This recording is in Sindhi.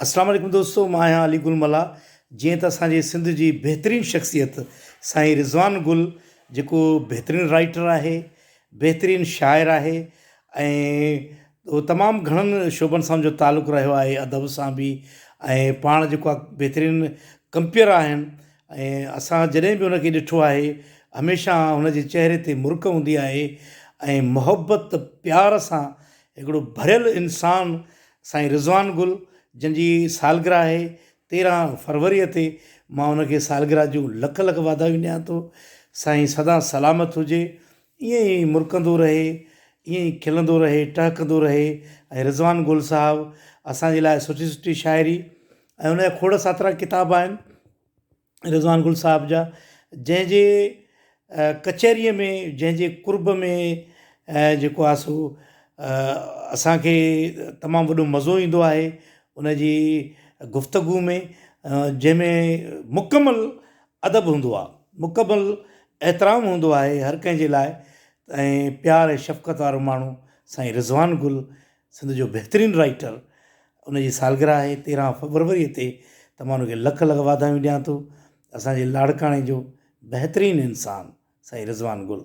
اسلام عليڪم دوستو مان آهيان علي گل ملاح جيئن ته اسان جي سنڌ جي بهترين شخصيت سائين رضوان گل جيڪو بهترين رائيٽر آهي بهترين شاعر آهي ۽ اهو تمام گهڻن شعبن سان ان جو تعلق رهيو آهي ادب سان به ۽ پاڻ جيڪو آهي بهترين ڪمپيئر آهن ۽ اسان جڏهن به ان کي ڏٺو آهي هميشه هن جي چهري تي مرڪ هوندي آهي ۽ محبت پيار سان هڪڙو ڀريل انسان سائين رضوان گل جن جي سالگرهه آهي 13 فروريء تي مان ان کي سالگرهه جون لک لک واڌايون ڏيان ٿو سائين سدا سلامت هجي ائين ئي مرڪندو رهي ائين ئي کلندو رهي ٽهڪندو رهي ۽ رضوان گل صاحب اسان جي لاء سٺي سٺي شاعري ۽ ان جا کوڙ ساترا ڪتاب آهن. رضوان گل صاحب جا جنهن جي ڪچهريء ۾ جنهن جي قرب ۾ جيڪو آهي سو اسان کي تمام وڏو مزو ايندو آهي ان جي گفتگو ۾ جنهن ۾ مڪمل ادب هوندو آهي مڪمل احترام هوندو آهي هر ڪنهن جي لاء ۽ پيار ۽ شفقت وارو ماڻهو سائين رضوان گل سنڌ جو بهترين رائيٽر ان جي سالگرهه آهي 13 فبروري تي ته مان ان کي لک لک واڌايون ڏيان ٿو اسان جي لاڙڪاڻي جو بهترين انسان سائين رضوان گل.